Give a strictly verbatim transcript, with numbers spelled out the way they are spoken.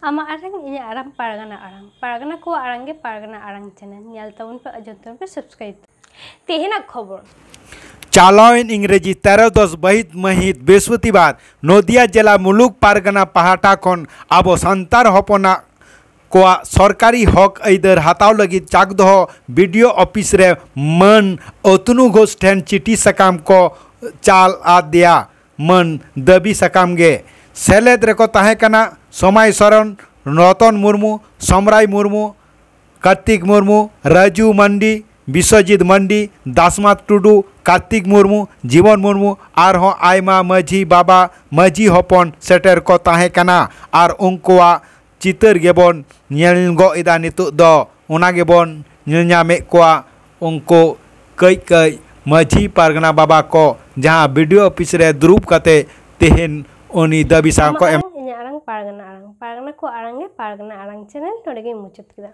ᱟᱢᱟᱜ ᱟᱲᱟᱝ, ᱤᱧᱟᱹᱜ ᱟᱲᱟᱝ, ᱯᱟᱨᱜᱟᱱᱟ ᱟᱲᱟᱝ᱾ ᱯᱟᱨᱜᱟᱱᱟ ᱠᱚᱣᱟᱜ ᱟᱲᱟᱝ ᱜᱮ ᱯᱟᱨᱜᱟᱱᱟ ᱟᱲᱟᱝ ᱪᱮᱱᱮᱞ᱾ ᱧᱮᱞ ᱛᱟᱵᱚᱱ ᱯᱮ, ᱟᱸᱡᱚᱢ ᱛᱟᱵᱚᱱ ᱯᱮ, ᱥᱟᱵᱥᱠᱨᱟᱭᱤᱵ᱾ ᱛᱮᱦᱮᱧᱟᱜ ᱠᱷᱚᱵᱚᱨ᱾ ᱪᱟᱞᱟᱣᱮᱱ ᱤᱝᱨᱮᱡᱤ ᱛᱮᱨᱚ ᱫᱚᱥ ᱵᱟᱹᱦᱤᱛ ᱢᱟᱹᱦᱤᱛ ᱵᱨᱤᱦᱚᱥᱯᱚᱛᱤᱵᱟᱨ ᱱᱚᱫᱤᱭᱟ ᱡᱮᱞᱟ ᱢᱩᱞᱩᱠ ᱯᱟᱨᱜᱟᱱᱟ ᱯᱟᱦᱴᱟ ᱠᱷᱚᱱ ᱟᱵᱚ ᱥᱟᱱᱛᱟᱲ ᱦᱚᱯᱚᱱᱟᱜ ᱠᱚᱣᱟᱜ ᱥᱚᱨᱠᱟᱨᱤ ᱦᱚᱠ ᱟᱹᱭᱫᱟᱹᱨ ᱦᱟᱛᱟᱣ ᱞᱟᱹᱜᱤᱫ ᱪᱟᱠᱫᱚᱦᱚ ᱵᱤ ᱰᱤ ᱳ ᱚᱯᱷᱤᱥ ᱨᱮ ᱢᱟᱹᱱ ᱚᱛᱱᱩ ᱜᱷᱳᱥ ᱴᱷᱮᱱ ᱪᱤᱴᱷᱤ ᱥᱟᱠᱟᱢ ᱠᱚ ᱪᱟᱞ ᱟᱫᱮᱭᱟ᱾ ᱢᱟᱹᱱ ᱫᱟᱹᱵᱤ ᱥᱟᱠᱟᱢ ᱜᱮ ᱥᱮᱞᱮᱫ ᱨᱮᱠᱚ ᱛᱟᱦᱮᱸ ᱠᱟᱱᱟ ᱥᱚᱢᱟᱭ ᱥᱚᱨᱮᱱ, ᱨᱚᱛᱚᱱ ᱢᱩᱨᱢᱩ, ᱥᱚᱢᱨᱟᱭ ᱢᱩᱨᱢᱩ, ᱠᱟᱨᱛᱤᱠ ᱢᱩᱨᱢᱩ, ᱨᱟᱡᱩ ᱢᱟᱱᱰᱤ, ᱵᱤᱥᱣᱚᱡᱤᱛ ᱢᱟᱱᱰᱤ, ᱫᱟᱥᱢᱟᱛ ᱴᱩᱰᱩ, ᱠᱟᱨᱛᱤᱠ ᱢᱩᱨᱢᱩ, ᱡᱤᱵᱚᱱ ᱢᱩᱨᱢᱩ, ᱟᱨᱦᱚᱸ ᱟᱭᱢᱟ ᱢᱟᱹᱡᱷᱤ ᱵᱟᱵᱟ, ᱢᱟᱹᱡᱷᱤ ᱦᱚᱯᱚᱱ ᱥᱮᱴᱮᱨ ᱠᱚ ᱛᱟᱦᱮᱸ ᱠᱟᱱᱟ᱾ ᱟᱨ ᱩᱱᱠᱩᱣᱟᱜ ᱪᱤᱛᱟᱹᱨ ᱜᱮᱵᱚᱱ ᱧᱮᱞ ᱜᱚᱫ ᱮᱫᱟ ᱱᱤᱛᱚᱜ ᱫᱚ, ᱚᱱᱟ ᱜᱮᱵᱚᱱ ᱧᱮᱞ ᱧᱟᱢᱮᱫ ᱠᱚᱣᱟ᱾ ᱩᱱᱠᱩ ᱠᱟᱹᱡ ᱠᱟᱹᱡ ᱢᱟᱹᱡᱷᱤ ᱯᱟᱨᱜᱟᱱᱟ ᱵᱟᱵᱟ ᱠᱚ ᱡᱟᱦᱟᱸ ᱵᱤ ᱰᱤ ᱳ ᱚᱯᱷᱤᱥ ᱨᱮ ᱫᱩᱲᱩᱵ ᱠᱟᱛᱮ ᱛᱮᱦᱮᱧ ᱩᱱᱤ ᱫᱟᱹᱵᱤ ᱥᱟᱶ ᱟᱢᱟᱜ ᱠᱚ ᱮᱢ ᱟᱲᱟᱝ, ᱤᱧᱟᱹᱜ ᱟᱲᱟᱝ, ᱯᱟᱨᱜᱟᱱᱟ ᱟᱲᱟᱝ᱾ ᱯᱟᱨᱜᱟᱱᱟ ᱠᱚ ᱟᱲᱟᱝ ᱜᱮ ᱯᱟᱨᱜᱟᱱᱟ ᱟᱲᱟᱝ ᱪᱮᱱᱮᱞ᱾ ᱱᱚᱰᱮ ᱜᱤᱧ ᱢᱩᱪᱟᱹᱫ ᱠᱮᱫᱟ᱾